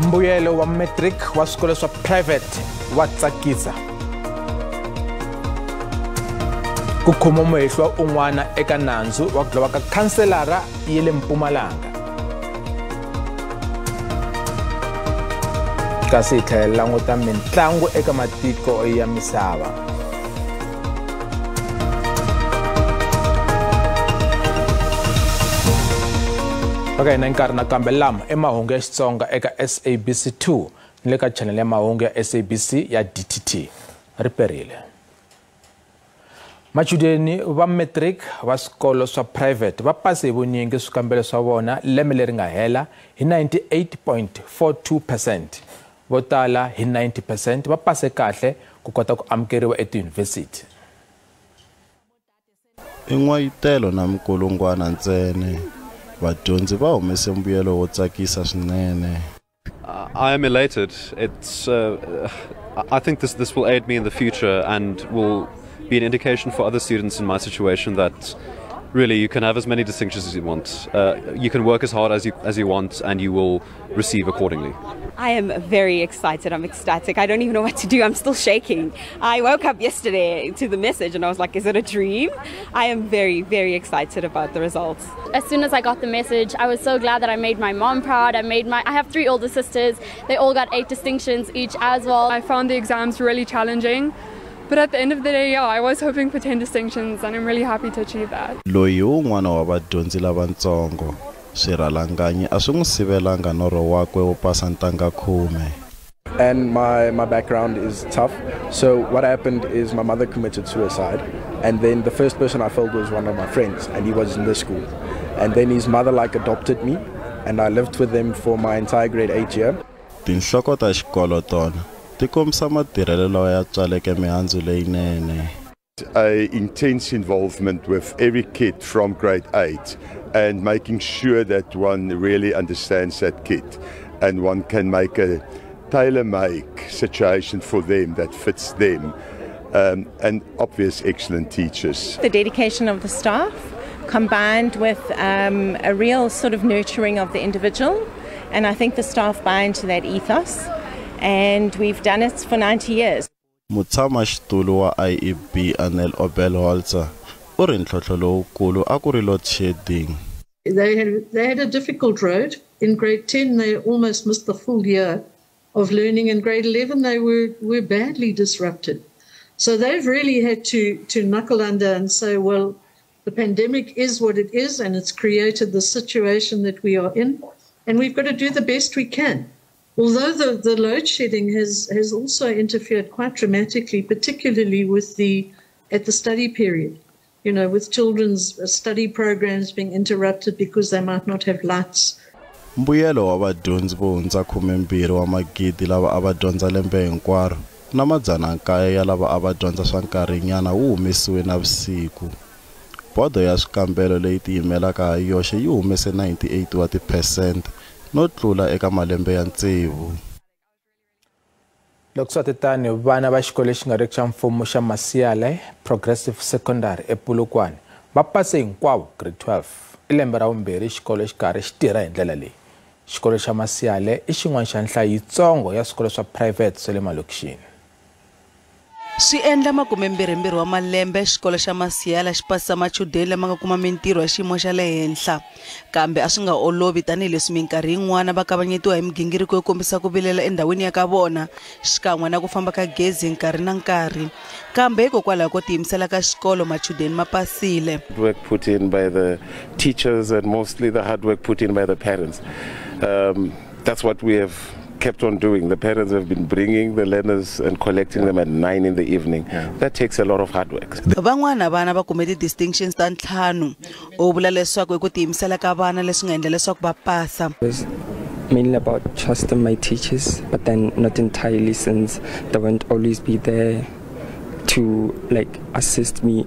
Mbuyelo wa matric wa swikolo swa private wa tsakisa. Ku khoma muhehliwa un'wana eka nandzu wa ku dlawa ka khanselara ya le Mpumalanga. Kasi hi tlhela languta mintlangu eka matiko ya misava. Okay, na nkarhi nakambe lama i mahungu ya Xitsonga eka SABC 2 ni le ka channel ya mahungu ya SABC ya DTT. Riperile. Machudeni va matric va swikolo swa private va pase hi vunyingi swikambelo swa vona lembe leri nga hela hi 98.42%. Vo tala hi 90% va pase kahle ku kota ku amukeriwa etiyunivhesiti. I n'wayitelo na mikulungwana ntsena. Vadyondzi va humese mbuyelo wo tsakisa swinene. I am elated. It's I think this will aid me in the future and will be an indication for other students in my situation that really you can have as many distinctions as you want. You can work as hard as you want and you will receive accordingly. I am very excited. I'm ecstatic. I don't even know what to do. I'm still shaking. I woke up yesterday to the message and I was like, is it a dream? I am very, very excited about the results. As soon as I got the message, I was so glad that I made my mom proud. I have 3 older sisters. They all got 8 distinctions each as well. I found the exams really challenging. But at the end of the day, yeah, I was hoping for 10 distinctions and I'm really happy to achieve that. Loyi un'wana wa vadyondzi lavatsongo, swirhalanganyi a swi n'wi sivelanga norho wakwe wo pasa ntangha khume. And my background is tough. So what happened is my mother committed suicide, and then the first person I felt was one of my friends, and he was in this school. And then his mother adopted me, and I lived with them for my entire grade 8 year. Tinhloko ta xikolo tona ti kombisa matirhelo lawa ya tswaleke mihandzu leyinene. A intense involvement with every kid from grade 8 and making sure that one really understands that kid and one can make a tailor-make situation for them that fits them, and obvious excellent teachers. The dedication of the staff combined with a real sort of nurturing of the individual, and I think the staff buy into that ethos. And we've done it for 90 years. Mutshama xitulu wa IEB Anel Obelholzer u ri ntlhontlho lowukulu a ku ri load shedding. They had a difficult road. In grade 10 they almost missed the full year of learning. In grade 11 they were badly disrupted. So they've really had to knuckle under and say, well, the pandemic is what it is and it's created the situation that we are in, and we've got to do the best we can. Although the load shedding has also interfered quite dramatically, particularly with at the study period, you know, with children's study programs being interrupted because they might not have lights. Mbuyelo wa vadyondzi vo hundza 12 wa magidi lava a va dyondza lembe hinkwaro na 900 ya lava a va dyondza swa nkarhinyana wu humesiwe na vusiku. Bodo ya swikambelo leyi tiyimelaka ha yoxe yi humese 98 wa tiphesente no tlula eka malembe ya tsevu. Loko swa titani vana va xikolo lexi nga riki xa mfumo xa Masiale Progressive Secondary ePolokwane va pase hinkwavo grade 12. I lembe ra vumbirhi xikolo xikarhi xi tirha hi ndlela leyi. Xikolo xa Masiale i xin'wana xa nhlayo yitsongo ya swikolo swa private swa le malokixini. Swi endla 22 wa malembe xikolo xa Masiala xi pasisa machudeni lama nga kuma mintirho ya xiyimo xa le henhla, kambe a swi nga olovi tanihileswi minkarhi yin'wana va kavanyetiwa hi migingiriko yo kombisa ku vilela endhawini ya ka vona xikan'we na ku famba ka gezi nkarhi na nkarhi. Kambe hikokwalaho ko tiyimisela ka xikolo machudeni ma pasile. Work put in by the teachers and mostly the hard work put in by the parents. That's what we have kept on doing. The parents have been bringing the learners and collecting them at 9 in the evening. Yeah. That takes a lot of hard work. Van'wana vana va kume ti-distinctions ta ntlhanu. U vula leswaku hi ku tiyimisela ka vana leswi nga endla leswaku va pasa. It was mainly about trusting my teachers, but then not entirely, since they won't always be there to assist me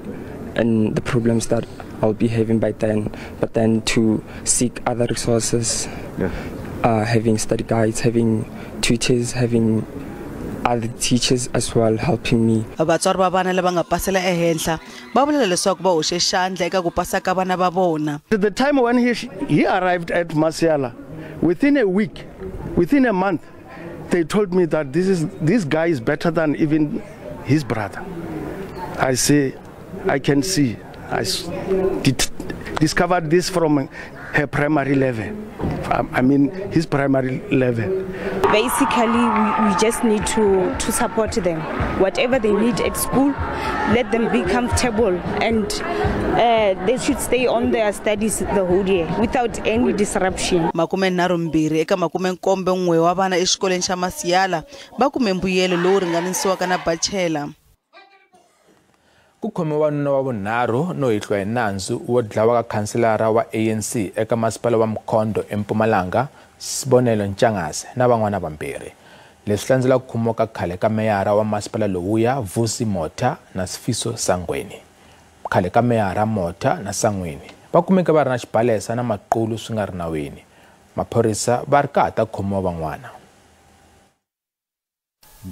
in the problems that I'll be having by then, but then to seek other resources. Yeah. Having study guides, having tutors, having other teachers as well helping me. Vatswari va vana lava nga pasela ehenhla va vula leswaku va hoxe xandla eka ku pasa ka vana va vona. The time when he arrived at Masiala, within a week, Within a month, they told me that this guy is better than even his brother. I say, I can see. I discovered this from her primary level. I mean, his primary level. Basically, we just need to support them. Whatever they need at school, let them be comfortable, and they should stay on their studies the whole year without any disruption. 32 eka 71 wa vana exikolweni xa Masiala va kume mbuyelo lowu ringanisiwaka na bachelor. Ku khomiwa wanuna wa vunharhu no hihliwa hi nandzu wo dlawa ka khanselara wa ANC eka masipala wa Mkhondo eMpumalanga Sibonelo Ntshangase na van'wana vambirhi. Leswi landzela ku khomiwa ka khale ka meyara wa masipala lowuya Vusi Motha na Sifiso Sangweni. Khale ka meyara Motha na Sangweni va kumeke va ri na xibalesa na maqulu swi nga ri nawini. Maphorisa va ri ka ha ta khomiwa van'wana.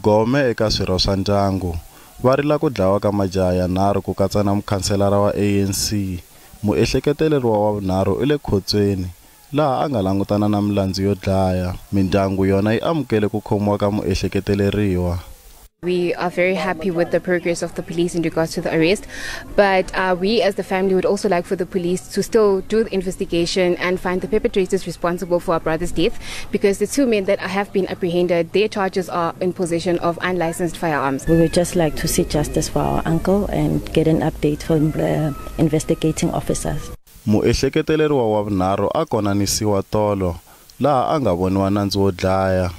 Gome eka swirho swa ndyangu va rila ku dlawa ka majaha yanharhu ku katsa na mukhanselara wa ANC. Muehleketeleriwa wa vunharhu u le khotsweni laha a nga langutana na milandzu yo dlaya. Mindyangu yona yi amukele ku khomiwa ka muehleketeleriwa. We are very happy with the progress of the police in regards to the arrest, but we as the family would also like for the police to still do the investigation and find the perpetrators responsible for our brother's death, because the two men that have been apprehended, their charges are in possession of unlicensed firearms. We would just like to see justice for our uncle and get an update from the investigating officers. Muehleketeleriwa wa vunharhu a konanisiwa tolo laha a nga voniwa nandzu wo dlaya.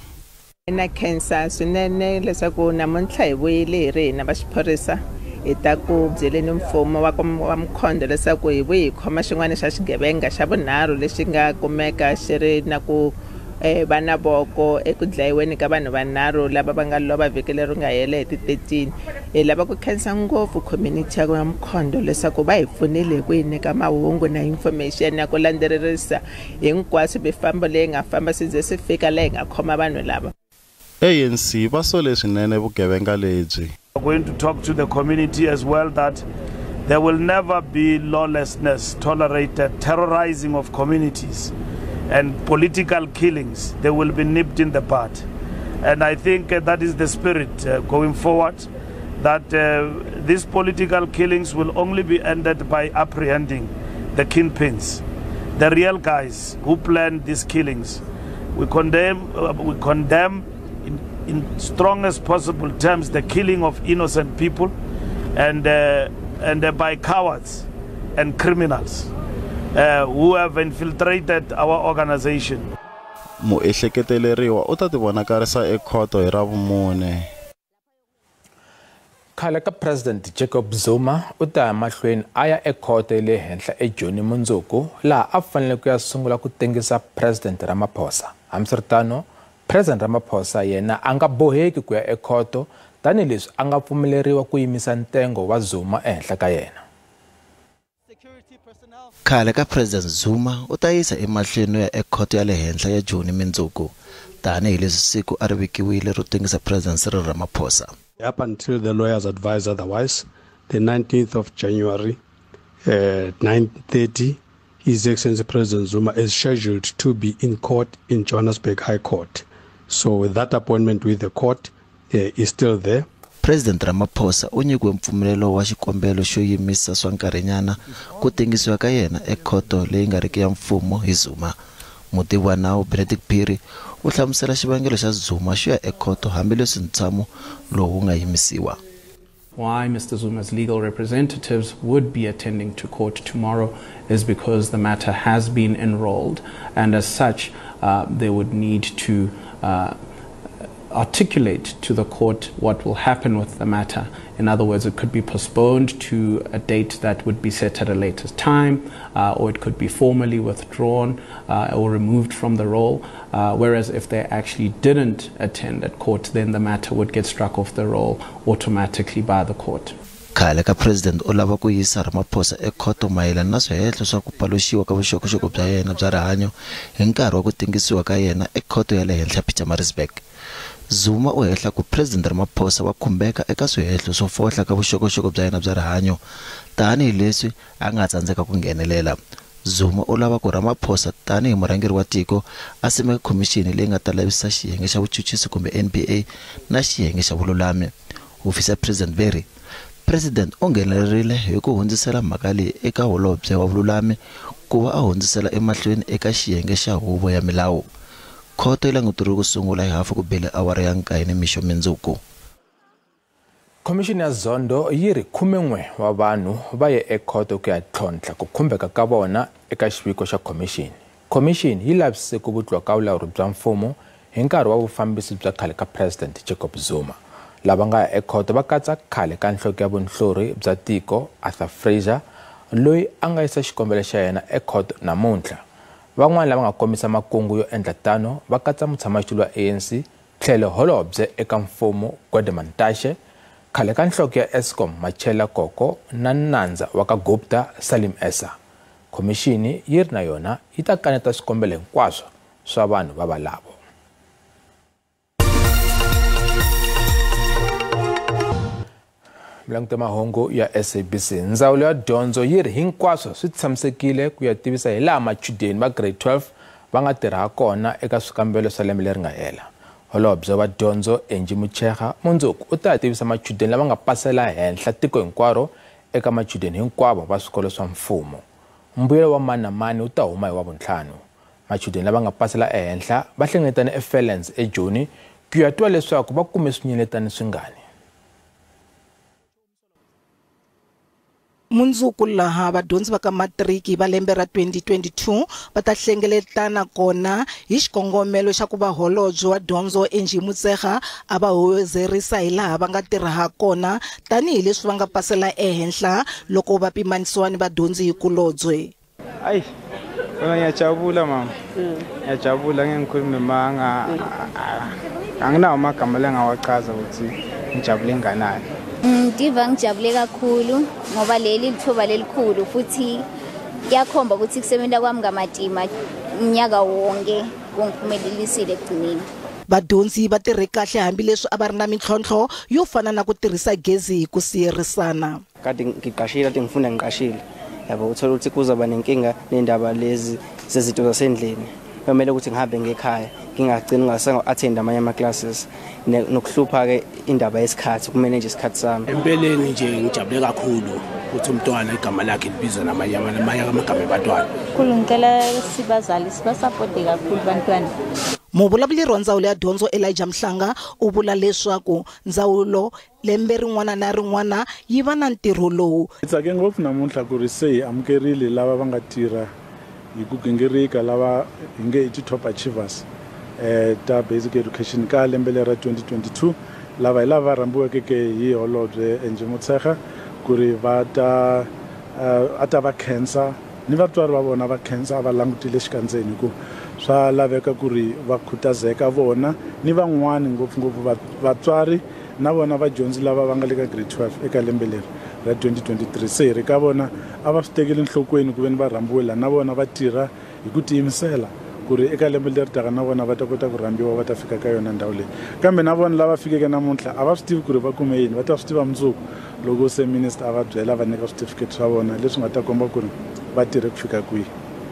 Na khensa swinene leswaku namuntlha hi vuyile hi ri hina va xiphorisa hi ta ku byeleni mfumo wa Mkhondo leswaku hi vuyi hi khoma xin'wana xa xigevenga xa vunharhu lexi nga kumeka xi ri na ku va na voko eku dlayiweni ka vanhu vanharhu lava va nga lova vhiki leri nga hela hi ti 13. Hi lava ku khensa ngopfu community ya Mkhondo leswaku va hi pfunile hi ku hi nyika mahungu na information ya ku landzelerisa hinkwaswo mifambo leyi nga famba swi ze swi fika laha hi nga khoma vanhu lava. ANC va sole swinene vugevenga lebyi. We're going to talk to the community as well that there will never be lawlessness tolerated, terrorizing of communities and political killings. They will be nipped in the bud. And I think that is the spirit going forward, that these political killings will only be ended by apprehending the kingpins, the real guys who planned these killings. We condemn in strongest possible terms the killing of innocent people and by cowards and criminals who have infiltrated our organization. Muehleketeleriwa u ta tivonakarisa ekhoto hi Ravumune. Khale ka President Jacob Zuma u ta ya mahlweni a ya ekhoto ya le henhla eJoni mundzuku laha a fanele ku ya sungula ku tengisa President Ramaphosa. Hambiswiritano, President Ramaphosa yena a nga boheki ku ya ekhoto tanihileswi a nga pfumeleriwa ku yimisa ntengo wa Zuma ehenhla ka yena. Khale ka President Zuma u ta yisa emahlweni no ya ekhoto ya le henhla ya Joni mundzuku tanihileswi siku a ri vekiwile ro tengisa President Cyril Ramaphosa. Up until the lawyers advise otherwise, the 19th of January 9:30, His Excellency President Zuma is scheduled to be in court in Johannesburg High Court. So that appointment with the court is still there. President Ramaphosa u nyikiwe mpfumelelo wa xikombelo xo yimisa swa nkarhinyana ku tengisiwa ka yena ekhoto leyi nga riki ya mfumo hi Zuma. Mutivi wa nawu Benedict Phiri u hlamusela xivangelo xa Zuma xo ya ekhoto hambileswi ntshamo lowu wu nga yimisiwa. Why Mr. Zuma's legal representatives would be attending to court tomorrow is because the matter has been enrolled, and as such they would need to articulate to the court what will happen with the matter. In other words, it could be postponed to a date that would be set at a later time, or it could be formally withdrawn or removed from the roll. Whereas if they actually didn't attend at court, then the matter would get struck off the roll automatically by the court. Khale ka President u lava ku yisa Ramaphosa ekhoto mayelana na swihehlo swa ku paluxiwa ka vuxokoxoko bya yena bya rihanyo hi nkarhi wa ku tengisiwa ka yena ekhoto ya le henhla Pietermaritzburg. Zuma u hehla ku President Ramaphosa wa khumbeka eka swihehlo swo fohla ka vuxokoxoko bya yena bya rihanyo tanihileswi a nga tsandzeka ku nghenelela. Zuma u lava ku Ramaphosa tanihi murhangeri wa tiko a simeka khomixini leyi nga ta lavisisa xiyenge xa vuchuchisi kumbe NPA na xiyenge xa vululami. Hofisi ya President Berry President u nghenelerile hi ku hundzisela mhaka leyi eka holobye wa vululami ku va a hundzisela emahlweni eka xiyenge xa huvo ya milawu. Khoto yi languteriwe ku sungula hi hafu ku bile awara ya 9 nimixo mindzuku. Khomixini ya Zondo yi ri 11 wa vanhu va ye ekhoto ku ya tlhontlha ku khumbeka ka vona eka xiviko xa khomixini. Khomixini yi lavisise ku vutliwa ka vulawuri bya mfumo hi nkarhi wa vufambisi bya khale ka President Jacob Zuma. Lava nga ya ekhoto va katsa khale ka nhloko ya vunhlori bya tiko Arthur Fraser, loyi a nga yisa xikombelo xa yena ekhoto namuntlha. Van'wana lava nga kombisa makungu yo endla tano va katsa mutshamaxitulu wa ANC tlhelo holobye eka mfumo Gwede Mantashe, khale ka nhloko ya Eskom Machela Koko na nandza wa ka Gupta Salim Essa. Khomixini yi ri na yona yi ta kaneta swikombelo hinkwaswo swa vanhu va valavo. Milanguta mahungu ya SABC. Ndzawulo ya dyondzo yi ri hinkwaswo swi tshamisekile ku ya tivisa hi laha machudeni va grade 12 va nga tirha kona eka swikambelo swa lembe leri nga hela. Holobye wa dyondzo Angie Motshekga mundzuku u ta tivisa machudeni lava nga pasela henhla tiko hinkwaro eka machudeni hinkwavo va swikolo swa mfumo. Mbuyelo wa mani na mani wu ta huma hi Wavuntlhanu. Machudeni lava nga pasela ehenhla va hlengeletane eFelens eJoni ku ya twa leswaku va kume swinyeletani swingani. Mundzuku laha vadyondzi va ka matiriki va lembe ra 2022 va ta hlengeletana kona hi xikongomelo xa ku va holobye wa dyondzo Angie Motshekga a va hoyozerisa hi laha va nga tirha ha kona tanihileswi va nga pasela ehenhla loko va pimanisiwa ni vadyondzi hi kulobye. Ayi wena ngiyajabula mama, ngiyajabula ngeke ngikhulume manga, anginawo amagama lengawachaza ukuthi ngijabule nganani. Ndiva ngijabule kakhulu ngoba leli lithuba lelikhulu futhi kuyakhomba ukuthi kusebenza kwami ngamatima unyaka wonke kungiphumelelisile ekugcineni. Vadyondzi va tirhe kahle hambileswi a va ri na mintlhontlho yo fana na ku tirhisa gezi hi ku siyerisana. Kade ngiqashile, kade ngifunda ngiqashile, yabo uthola ukuthi kuzoba nenkinga nendaba lezi zezinto zasendlini, kumele ukuthi ngihambe ngekhaya ngingagcini ngingasango-attend amanye ama-classes, nokuhlupha-ke indaba yesikhathi, ukumanage isikhathi sami. Empeleni nje ngijabule kakhulu ukuthi umntwana igama lakhe libizwa namanye amagama ebantwana. Kakhulu ngicela sibazali sibasapote kakhulu bantwana. Muvulavuleri wa ndzawulo ya dyondzo Elijah Mhlanga u vula leswaku ndzawulo lembe rin'wana na rin'wana yi va na ntirho lowu. Hi tsake ngopfu namuntlha ku ri se hi amukerile lava va nga tirha hi ku gingirika, lava hi nge i ti-top achievers ta basic education ka lembe leri ra 2022. Lava hi lava rhambiweke ke hi holobye Angie Motshekga ku ri va ta a ta va khensa ni vatswari va vona va khensa a va langutile xikandzeni hi ku swa laveka ku ri va khutazeka vona ni van'wani ngopfungopfu vatswari na vona vadyondzi lava va nga le ka grade 12 eka lembe leri ra 2023. Se hi ri ka vona a va swi tekeli enhlokweni ku veni va rhambiwe la na vona va tirha hi ku tiyimisela ku ri eka lembe leri taka na vona va ta kota ku rhambiwa va ta fika ka yona ndhawu leyi. Kambe na vona lava fikeke namuntlha a va swi tivi ku ri va kume yini, va ta swi tiva mundzuku loko se minister a va byela va nyika switifiketi swa vona leswi nga ta komba ku ri va tirhe ku fika kwihi.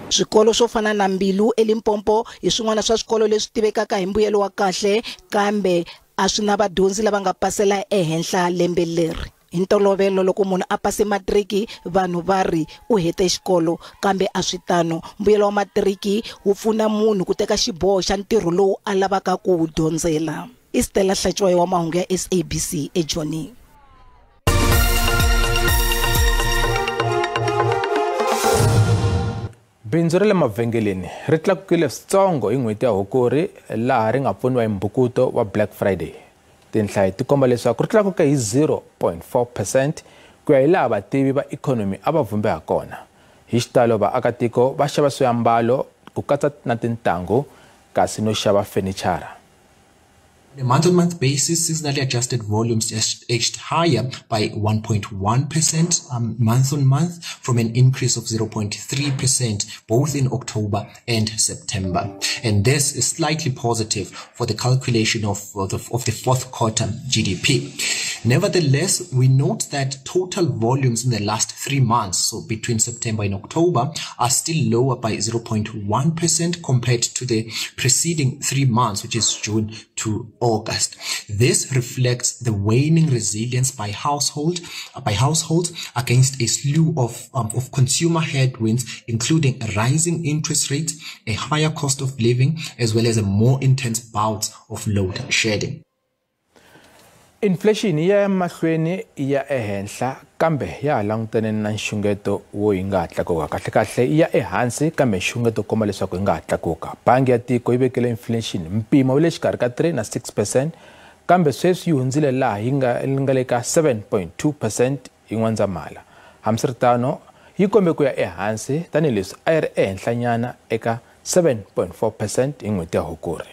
Swikolo swo fana na Mbilu eLimpopo hi swin'wana swa swikolo leswi tivekaka hi mbuyelo wa kahle, kambe a swi na vadyondzi lava nga pasela ehenhla lembe leri. Hi ntolovelo loko munhu a pase matiriki vanhu va ri u hete xikolo, kambe a swi tano. Mbuyelo wa matiriki wu pfuna munhu ku teka xiboho xa ntirho lowu a lavaka ku wu dyondzela. I Stella Hlatshwayo wa mahungu ya SABC eJoni. Bindzu ra le mavhengeleni ri tlakukile switsongo hi n'hweti ya Hukuri laha ri nga pfuniwa hi mbhukuto wa Black Friday. Tinhlayo ti komba leswaku ri tlakuke hi 0.4% ku ya hi laha vativi va ikhonomi a va vhumbe ha kona. Hi xitalo vaakatiko va xava swiambalo ku katsa na tintangu kasi no xava fenichara. On a month-on-month basis, seasonally adjusted volumes edged higher by 1.1% month-on-month from an increase of 0.3% both in October and September. And this is slightly positive for the calculation of the fourth quarter GDP. Nevertheless, we note that total volumes in the last 3 months, so between September and October, are still lower by 0.1% compared to the preceding 3 months, which is June to August. This reflects the waning resilience by households against a slew of consumer headwinds, including rising interest rates, a higher cost of living, as well as a more intense bout of load shedding. Inflation ya mahlweni ya ehenhla kambe ya langutene na nxungeto wo yi nga tlakuka. Kahle kahle ya ehansi kambe nxungeto komba leswaku yi nga tlakuka. Bangi ya tiko yi vekele inflation mpimo wa le xikarhi ka 3 na 6% kambe sweswi yi hundzile laha yi nga le ka 7.2% hi N'wendzamhala. Hambiswiritano yi kombe ku ya ehansi tanihileswi a yi ri ehenhlanyana eka 7.4% hi n'hweti ya Hukuri.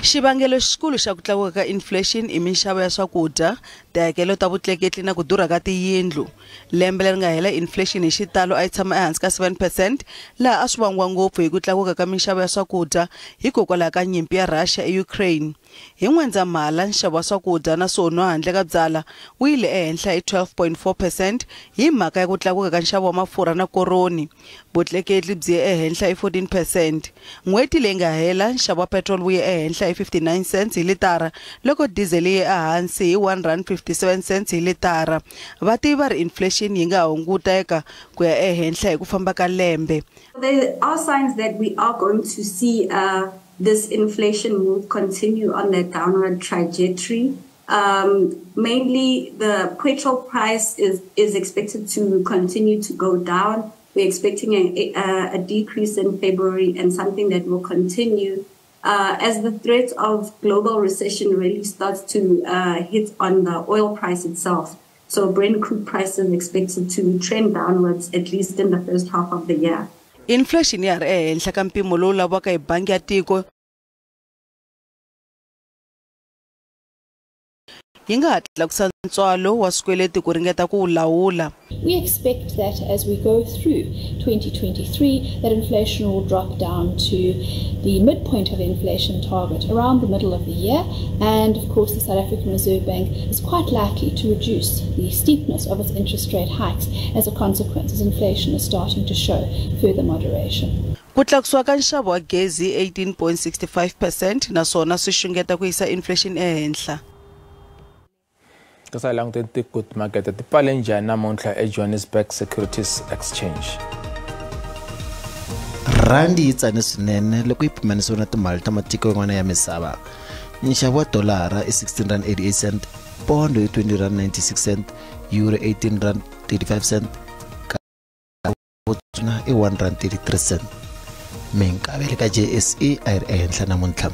Xivangelo xikulu xa ku tlakuka ka inflation i minxavo ya swakudya, tihakelo ta vutleketli na ku durha ka tiyindlu. Lembe leri nga hela inflation hi xitalo a yi tshama ehansi ka 7%, laha a swi vangiwa ngopfu hi ku tlakuka ka minxavo ya swakudya hikokwalaho ka nyimpi ya Russia eUkraine. Hi N'wendzamhala, nxavo wa swakudya na swo nwa handle ka byala wu yile ehenhla hi 12.4% hi mhaka ya ku tlakuka ka nxavo wa mafurha na koroni. Vutleketli byi ye ehenhla hi 14%. N'hweti leyi nga hela, nxavo wa petrol wu ye ehenhla hi 59 cents hi litara, loko diesel yi ye ehansi hi 1.57 cents hi litara. Vativi va ri inflation yi nga hunguteka ku ya ehenhla hi ku famba ka lembe. There are signs that we are going to see this inflation move continue on that downward trajectory. Mainly the petrol price is expected to continue to go down. We're expecting a decrease in February and something that will continue as the threat of global recession really starts to hit on the oil price itself. So Brent crude prices expected to trend downwards at least in the first half of the year. Inflation ya ri ehenhla ka mpimo lowu laviwaka hi bangi ya tiko yi nga ha tlakusa ntswalo wa swikweleti ku ringeta ku wu lawula. We expect that as we go through 2023 that inflation will drop down to the midpoint of the inflation target around the middle of the year, and of course the South African Reserve Bank is quite likely to reduce the steepness of its interest rate hikes as a consequence, as inflation is starting to show further moderation. Ku tlakusiwa ka nxavo wa gezi 18.65% naswona swi xungeta ku yisa inflation ehenhla. Kasi languteni timakete ti pfale njhani namuntlha eJohannesburg Securities Exchange. Randi yi tsane swinene loko yi pimanisiwa na timali ta matiko yan'wana ya misava. Nxavo wa dolara i R16.88, pondo i R20.96, euro R18.35, Botswana i R1.33. Minkavelo ka JSE a yi ri ehenhla namuntlha.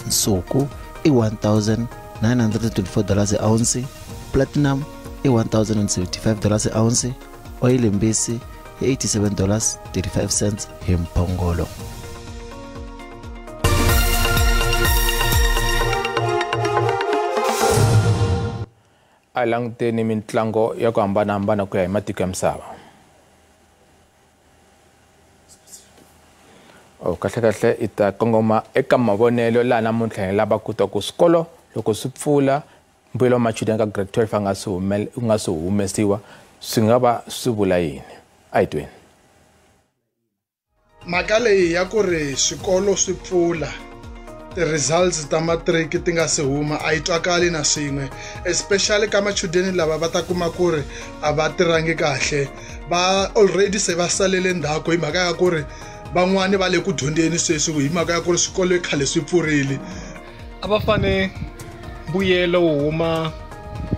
Nsuku i $1,924 a ounce, platinum i $1,075 a ounce, oyili mbisi i $87.35 hi mphongolo. A languteni mintlango ya ku hambanahambana ku ya hi matiko ya misava. Kahle kahle i ta kongoma eka mavonelo laha namuntlha hi lava ku twa ku swikolo loko swi pfula mbuyelo wa machudeni ka grade 12 a nga swi humesiwa swi nga va swi vula yini. A hi tweni. Mhaka leyi ya ku ri swikolo swi pfula ti-results ta matric ti nga si huma a yi twakali na swin'we, especially ka machudeni lava va ta kuma ku ri a va tirhangi kahle, va already se va salele ndzhaku hi mhaka ya ku ri van'wani va le ku dyondzeni sweswi hi mhaka ya ku ri swikolo khale swi pfurile. A va fane mbuyelo wu huma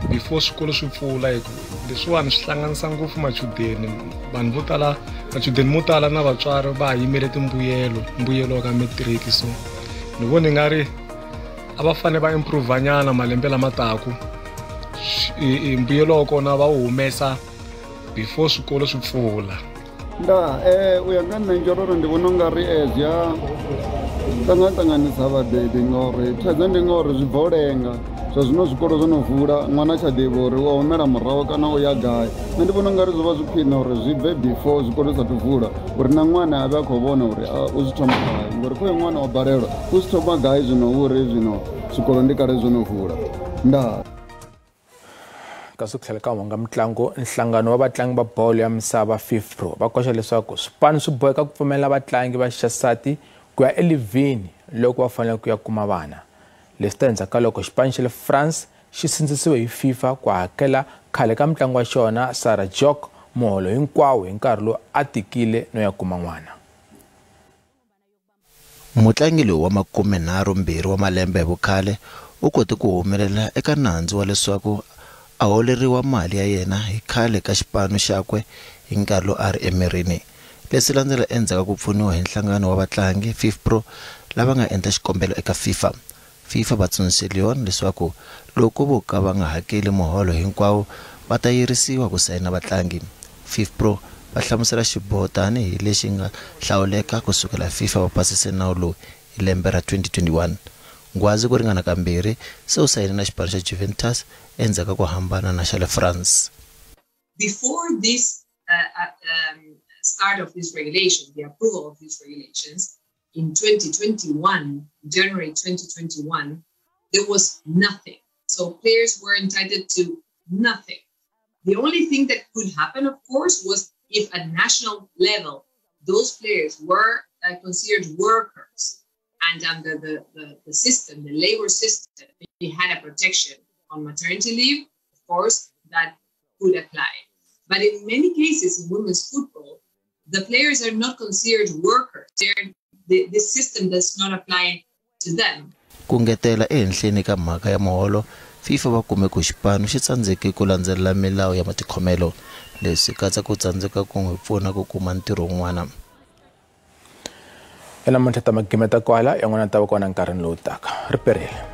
before swikolo swi pfula, hi ku leswiwani swi hlanganisa ngopfu machudeni. Vanhu vo tala, machudeni mo tala na vatswari va ha yimele timbuyelo, mbuyelo ka matric. So ni vona nga ri a va fane va improve nyana malembe lama taku, mbuyelo wa kona va wu humesa before swikolo swi pfula. Nda u ya nga nṋe Njororo ndi vhona ungari Ṱanganisa vhabebi ngauri thaidzo ndi ngauri zwi bva u lenga zwa zwino zwikolo zwo no vula ṅwana tsha ḓivha uri wa humela murahu kana u ya gai. Nṋe ndi vhona ungari zwo vha zwi khwine uri zwi bve before zwikolo zwi sathu vula uri na ṅwana a vhe a khou vhona uri u zwi thoma gai, ngori khoyo ṅwana o balelwa u zwi thoma gai zwino uri zwino zwikolo ndi kale zwo no vula. Ndaa. Kasi ku tlhela ka hunga mitlangu, nhlangano wa vatlangi va bolo ya misava FIFPro va koxa leswaku swipano swi boheka ku pfumelela vatlangi va xisati ku ya elivhini loko va fanele ku ya kuma vana. Leswi ta endzhaku ka loko xipano xa le France xi sindzisiwe hi FIFA ku hakela khale ka mutlangi wa xona Sarah Jok muholo hinkwawo hi nkarhi lowu a tikile no ya kuma n'wana. Mutlangi lowu wa 32 wa malembe hi vukhale u kote ku humelela eka nandzu wa leswaku a holeriwa mali ya yena hi khale ka xipano xakwe hi nkarhi lowu a ri emirini. Leswi landzela endzhaku ku pfuniwa hi nhlangano wa vatlangi FIFPro lava nga endla xikombelo eka FIFA. FIFA va tsundzuxe Lyon leswaku loko vo ka va nga hakeli muholo hinkwawo va ta yirisiwa ku sayina vatlangi. FIFPro va hlamusela xiboho tanihi lexi nga hlawuleka kusukela FIFA va pasise nawu lowu hi lembe ra 2021. Ngwazi ku ringana kambirhi se u sayine na xipano xa Juventus endzhaku ka ku hambana na xa le France. Before this start of this regulation, the approval of these regulations in 2021, January 2021, there was nothing. So players were entitled to nothing. The only thing that could happen, of course, was if at national level, those players were considered workers, and under the system, the labor system, they had a protection on maternity leave, of course, that could apply. But in many cases in women's football, the players are not considered workers. This system does not apply to them. Ku ngetela ehenhleni ka mhaka ya muholo, FIFA va kume ku xipano xi tsandzeke ku landzelela milawu ya matikhomelo. Leswi katsa ku tsandzeka ku n'wi pfuna ku kuma ntirho wun'wana. Namuntlha ta magimeta kwala yan'wana ta va kona nkarhini lowu taka. Ri perile.